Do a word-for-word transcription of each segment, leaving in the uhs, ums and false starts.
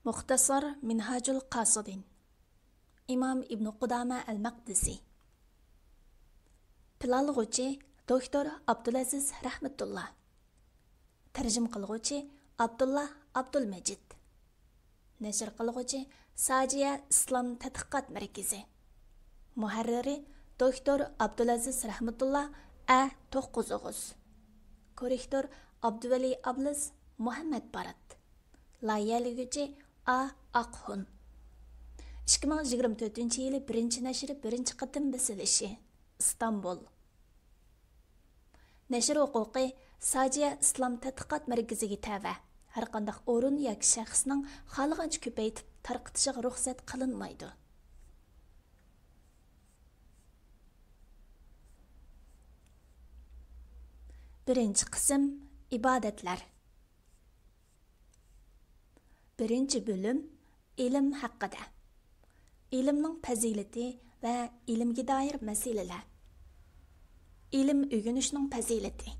مۇختەسار مىنھاجۇل قاسىدىن. ئىمام ئىبنى قۇدامە ئەل مەقدىسى. پىلانلىغۇچى دوكتور ئابدۇلئەزىز رەھمەتۇللا. تەرجىمە قىلغۇچى ئابدۇللا ئابدۇلمەجىد. نەشر قىلغۇچى ساجىيە ئىسلام تەتقىقات مەركىزى. مۇھەررىرى دوكتور ئابدۇلئەزىز رەھمەتۇللا، ئە توققۇز ئوغۇز. كوررېكتور ئابدۇۋەلى ئابلىز، مۇھەممەد بارات. لايىھەلىگۈچى ئا ئاقخۇن. ئىككى مىڭ يىگىرمە تۆتىنچى يىلى بىرىنچى نەشرى بىرىنچى قېتىم بېسىلىشى. ئىستانبۇل. نەشر ھوقۇقى ساجىيە ئىسلام تەتقىقات مەركىزىگە تەۋە. ھەرقانداق ئورۇن ياكى شەخسنىڭ خالىغانچە كۆپەيتىپ تارقىتىشىغا رۇخسەت قىلىنمايدۇ. بىرىنچى قىسىم، ئىبادەتلەر. بىرىنچى بۆلۈم، ئىلىم ھەققىدە. ئىلىمنىڭ پەزىلىتى ۋە ئىلىمگە دائىر مەسىلىلەر. ئىلىم ئۆگىنىشنىڭ پەزىلىتى.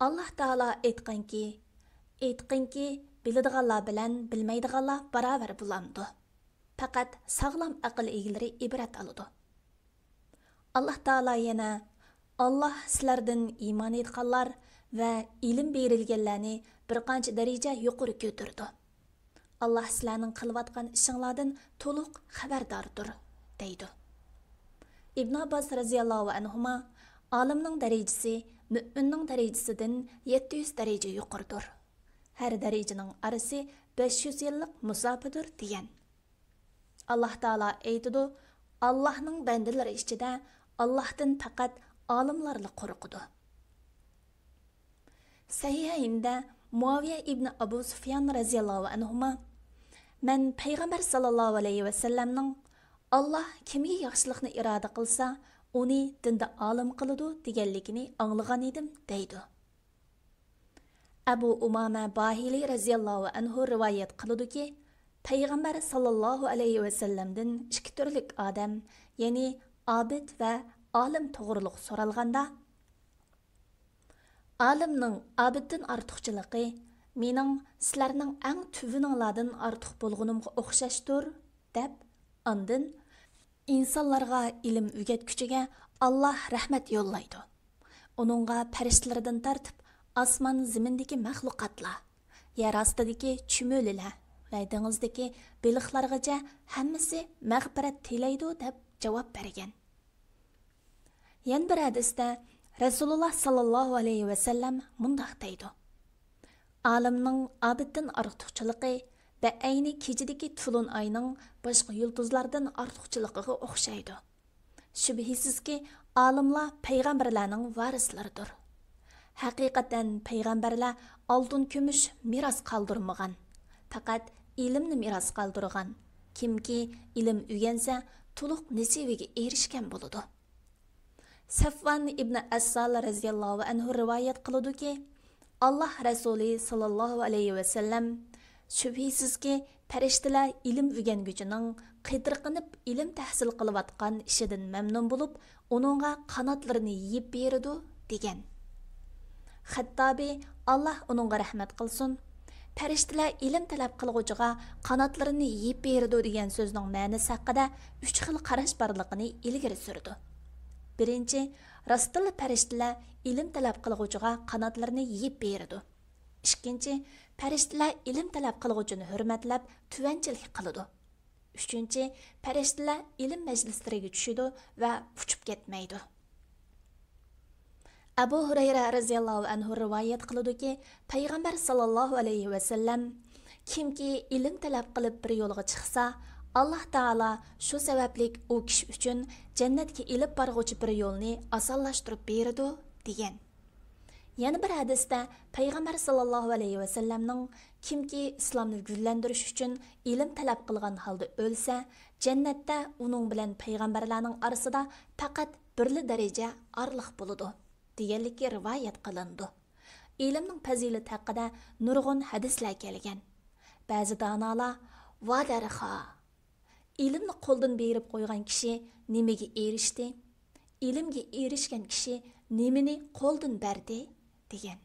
ئاللاھ تائالا ئېيتقانكى، ئېيتقىنكى، بىلىدىغانلار بىلەن بىلمەيدىغانلار باراۋەر بولامدۇ؟ پەقەت ساغلام ئەقىل ئىگىلىرى ئىبرەت ئالىدۇ. ئاللاھ تائالا يەنە، ئاللاھ سىلەردىن ئىمان ئېيتقانلار ۋە ئىلىم بېرىلگەنلەرنى بىر قانچە دەرىجە يۇقىرى كۆتۈرىدۇ. ئاللاھ سىلەرنىڭ قىلىۋاتقان ئىشىڭلاردىن تولۇق خەۋەرداردۇر، دەيدۇ. ئىبن ئابباس رەزىياللاھۇ ئەنھۇما، ئالىمنىڭ دەرىجىسى مۆمىننىڭ دەرىجىسىدىن يەتتە يۈز دەرىجە يۇقىرىدۇر. ھەر دەرىجىنىڭ ئارىسى بەش يۈز يىللىق مۇساپىدۇر، دېگەن. ئاللاھ تائالا ئېيتىدۇ، ئاللاھنىڭ بەندىلىرى ئىچىدە ئاللاھتىن پەقەت ئالىملارلا قورقىدۇ. سەھىھەيندە مۇئاۋىيە ئىبنى ئەبۇ سۇفيان رەزىياللاھۇ ئەنھۇما، مەن پەيغەمبەر ساللاللاھۇ ئەلەيھى ۋەسەللەمنىڭ، ئاللاھ كىمگە ياخشىلىقنى ئىرادە قىلسا، ئۇنى دىندا ئالىم قىلىدۇ، دېگەنلىكىنى ئاڭلىغانىدىم، دەيدۇ. ئەبۇ ئۇمامە باھىلى رەزىياللاھۇ ئەنھۇ رىۋايەت قىلىدۇكى، پەيغەمبەر ساللاللاھۇ ئەلەيھى ۋەسەللەمدىن ئىككى تۈرلۈك ئادەم، يەنى ئابىد ۋە ئالىم توغرۇلۇق سورالغاندا، ئالىمنىڭ ئابىدتىن ئارتۇقچىلىقى مېنىڭ سىلەرنىڭ ئەڭ تۆۋىنىڭلاردىن ئارتۇق بولغىنىمغا ئوخشاشتۇر، دەپ، ئاندىن، ئىنسانلارغا ئىلىم ئۆگەتكۈچىگە ئاللاھ رەھمەت يوللايدۇ. ئۇنىڭغا پەرىشتىلەردىن تارتىپ ئاسمان زېمىندىكى مەخلۇقاتلار، يەر ئاستىدىكى چۈمۈلىلەر ۋە دېڭىزدىكى بېلىقلارغىچە ھەممىسى مەغپىرەت تىلەيدۇ، دەپ جاۋاب بەرگەن. يەنە بىر ھەدىستە رەسۇلۇللاھ ساللاللاھۇ ئەلەيھى ۋەسەللەم مۇنداق دەيدۇ، ئالىمنىڭ ئابىدتىن ئارتۇقچىلىقى بەئەينى كېچىدىكى تولۇن ئاينىڭ باشقا يۇلتۇزلاردىن ئارتۇقچىلىقىغا ئوخشايدۇ. شۈبھىسىزكى، ئالىملار پەيغەمبەرلەرنىڭ ۋارىسلىرىدۇر. ھەقىقەتەن پەيغەمبەرلەر ئالتۇن كۈمۈش مىراس قالدۇرمىغان، پەقەت ئىلىمنى مىراس قالدۇرغان. كىمكى ئىلىم ئۆگەنسە، تولۇق نېسىۋىگە ئېرىشكەن بولىدۇ. سەفۋان ئىبنى ئەسسال رەزىياللاھۇ ئەنھۇ رىۋايەت قىلىدۇكى، ئاللاھ رەسۇلى ساللاللاھۇ ئەلەيھى ۋەسەللەم، شۈبھىسىزكى، پەرىشتىلەر ئىلىم ئۆگەنگۈچىنىڭ قېتىرقىنىپ ئىلىم تەھسىل قىلىۋاتقان ئىشىدىن مەمنۇن بولۇپ، ئۇنىڭغا قاناتلىرىنى يېيىپ بېرىدۇ، دېگەن. خەتتابى، ئاللاھ ئۇنىڭغا رەھمەت قىلسۇن، پەرىشتىلەر ئىلىم تەلەپ قىلغۇچىغا قاناتلىرىنى يېيىپ بېرىدۇ دېگەن سۆزنىڭ مەنىسى ھەققىدە ئۈچ خىل قاراش بارلىقىنى ئىلگىرى سۈرىدۇ. بىرىنچى، راستتىنلا پەرىشتىلەر ئىلىم تەلەپ قىلغۇچىغا قاناتلىرىنى يېيىپ بېرىدۇ. ئىككىنچى، پەرىشتىلەر ئىلىم تەلەپ قىلغۇچىنى ھۆرمەتلەپ، تۆۋەنچىلىك قىلىدۇ. ئۈچىنچى، پەرىشتىلەر ئىلىم مەجلىسلىرىگە چۈشىدۇ ۋە ئۇچۇپ كەتمەيدۇ. ئەبۇ ھۇرەيرە رەزىياللاھۇ ئەنھۇ رىۋايەت قىلىدۇكى، پەيغەمبەر ساللاللاھۇ ئەلەيھى ۋەسەللەم، كىمكى ئىلىم تەلەپ قىلىپ بىر يولغا چىقسا، ئاللاھ تائالا شۇ سەۋەبلىك ئۇ كىشى ئۈچۈن جەننەتكە ئېلىپ بارغۇچى بىر يولنى ئاسانلاشتۇرۇپ بېرىدۇ، دېگەن. يەنە بىر ھەدىستە پەيغەمبەر ساللاللاھۇ ئەلەيھى ۋەسەللەمنىڭ، كىمكى ئىسلامنى گۈللەندۈرۈش ئۈچۈن ئىلىم تەلەپ قىلغان ھالدا ئۆلسە، جەننەتتە ئۇنىڭ بىلەن پەيغەمبەرلەرنىڭ ئارىسىدا پەقەت بىرلا دەرىجە ئارىلىق بولىدۇ، دېگەنلىكى رىۋايەت قىلىنىدۇ. ئىلىمنىڭ پەزىلىتى ھەققىدە نۇرغۇن ھەدىسلەر كەلگەن. بەزى دانالار، ۋا دەرخا! ئىلىمنى قولدىن بېرىپ قويغان كىشى نېمىگە ئېرىشتى؟ ئىلىمگە ئېرىشكەن كىشى نېمىنى قولدىن بەردى؟ دېگەن.